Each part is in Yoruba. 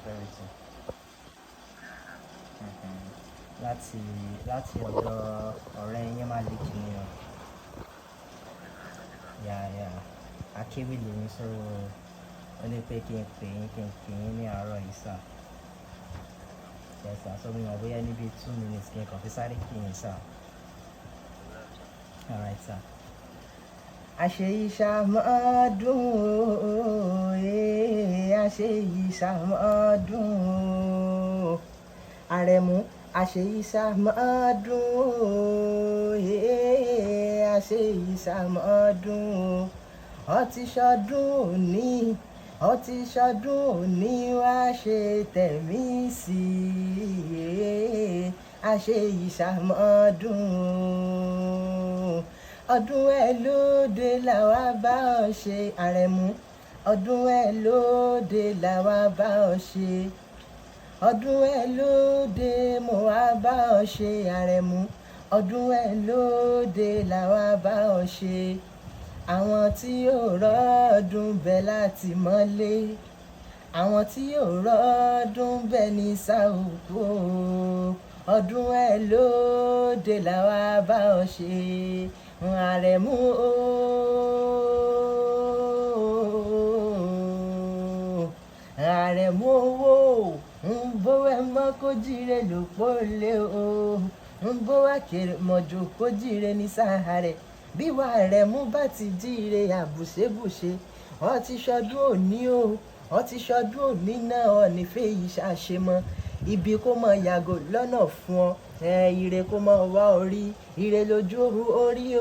Prosperity. Láti ọ̀dọ̀ ọ̀rẹ́ yín Malik ni o. Yeah. Akéwì lèmi, so ó ní pé kí n pè yín, kí n kí yín ní àárọ̀ yìí, sir. Yes, sir. So mi mọ̀ bóyá níbi 2 minutes kí n kàn fi sáré kí yín, sir. Alright, sir. Àṣèyíṣàmọ́dún o, àṣèyíṣàmọ́dún o. Àrẹ̀mú, àṣèyíṣàmọ́dún o, àṣèyíṣàmọ́dún o. Ó ti ṣọdún òní, ó ti ṣọdún òní, wá ṣe tẹ̀mí sí i. Àṣèyíṣàmọ́dún o. Ọdún ẹ lóde làwa bá ọ ṣe, Àrẹ̀mú. Ọdún ẹ lóde làwa bá ọ ṣe. Ọdún ẹ lóde mo wá bá ọ ṣe, Àrẹ̀mú. Ọdún ẹ lóde làwa bá ọ ṣe. Àwọn tí yóò rọ́ọ̀dún bẹ láti mọ́lé, àwọn tí yóò rọ́ọ̀dún bẹ ní sàùkú. Ọdún ẹ lóde làwa bá ọ ṣe, Àrẹ̀mú o. Àrẹ̀mú owó ń bó ẹ mọ́ kó jíire lòpó lé o, ń bó wá kéré mọ́jú kó jíire ní sáà rẹ̀. Bí wà Àrẹ̀mú bá ti jíire àbùṣebùṣe. Ọ ti ṣọdún òní o, ọ ti ṣọdún òní náà, ọ nífẹ̀ẹ́ yìí ṣàṣemọ́ ibi kó mọ yàgò lọ́nà fún ọ ẹ, ire kó mọ wá orí, ire lójú orí o,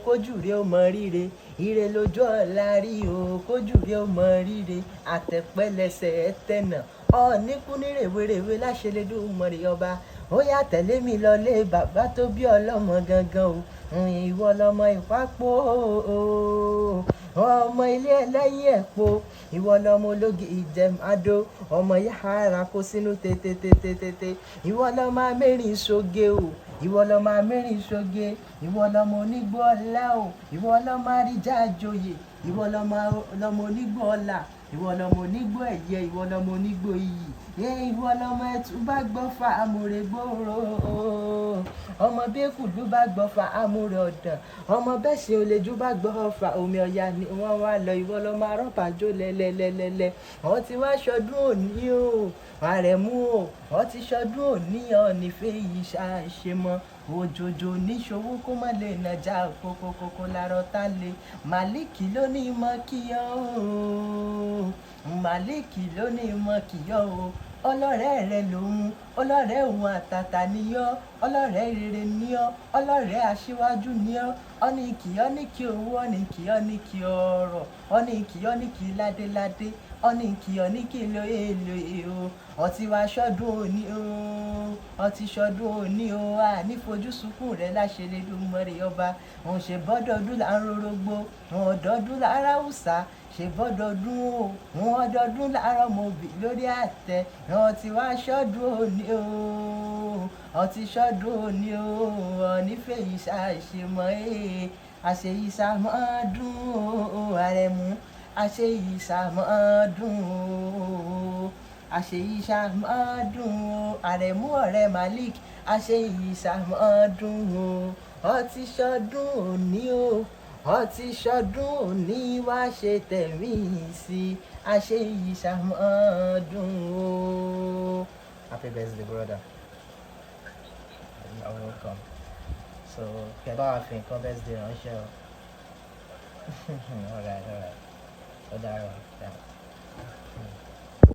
kójú rí ó mọ ríre, ire lójú ọ̀la rí o, kójú rí ó mọ ríre. Àtẹ̀pẹ́lẹsẹ̀ tẹ̀nà ọ níkú ní rèwerèwe láṣẹ Elédùmarè ọba. Ó yá, tẹ̀lé mi lọlé bàbá tó bí ọlọ́mọ gangan o. Ìwọ lọmọ ìpápó, ọmọ ilé ẹlẹ́yìn ẹ̀pọ̀, ìwọ lọmọ ológi ìjẹ̀mádó, ọmọ yàrá kó sínú tètè. Ìwọ lọmọ amẹ́rin ṣoge o, ìwọ lọmọ amẹ́rin ṣoge, ìwọ lọmọ onígbó ọlá o, ìwọ lọmọ àríjà àjòyè, ìwọ lọmọ onígbó ọlá, ìwọ lọmọ onígbó ẹ̀yẹ, ìwọ lọmọ onígbó iyì, ìwọ lọmọ ẹtù bá gbọ́ fa amúre gbòòrò, ọmọ bẹ́kùlú bá gbọ́ fa amúre ọ̀dàn, ọmọ bẹ́ẹ̀ ṣe olèjú bá gbọ́ fa omi ọ̀yà ni wọ́n wá lọ. Ìwọ lọmọ arọ́bàjò lẹ́lẹ́lẹ́lẹ́lẹ́. Wọ́n ti wá ṣọdún òní o, Àrẹ̀mú o. Wọ́n ti ṣọdún òní, ọ̀ nífẹ̀ẹ́ yìí ṣàṣe mọ́ òjòjò níṣòwò kó má lè nàjà kókókókó lárọ́ tá lè. Màlíkì ló ní mọ́ kí ọ́ o, Màlíkì ló ní mọ́ kí ọ́ o. Ọlọ́rẹ́ rẹ lòun, ọlọ́rẹ́ òun àtàtà ni ọ́, ọlọ́rẹ́ rere ni ọ́, ọlọ́rẹ́ aṣíwájú ni ọ́. Ọ́ní kì ọ́ ní kí owó, ọ́ní kì ọ́ ní kí ọrọ̀, ọ́ní kì ọ́ ní kí ládéládé, ọ́ní kì ọ́ ní kí lóye lóye o. Ọtí wá ṣọdún òní o, ọtí ṣọdún òní o, a ní fojú sunkún rẹ láṣẹ Elédùmarè ọba. Òun ṣe bọ́dọọdún là ń rorogbo, òun ọdọọdún là ń ráwùsà, ṣe bọ́dọọdún o, òun ọdọọdún là ń rọmọ òbí lórí àtẹ. Ọtí wá ṣọdún òní o, ọtí ṣọdún òní o, ọ̀nífẹ̀ẹ́ ṣàṣemọ́ ee. Àṣeyíṣàmọ́dún o, Àrẹ̀mú, àṣeyíṣàmọ́dún o, àṣeyíṣàmọ́dún o. Àrẹ̀mú ọ̀rẹ́ Malik, àṣeyíṣàmọ́dún o. Ọtí ṣọdún òní o, ọtí ṣọdún òní, wá ṣe tẹ̀mí sí, àṣeyíṣàmọ́dún o. Happy birthday, brother. You're welcome. So kẹ bá wa fi nǹkan birthday ránṣẹ́ o. Alright. Ó dára. Yeah.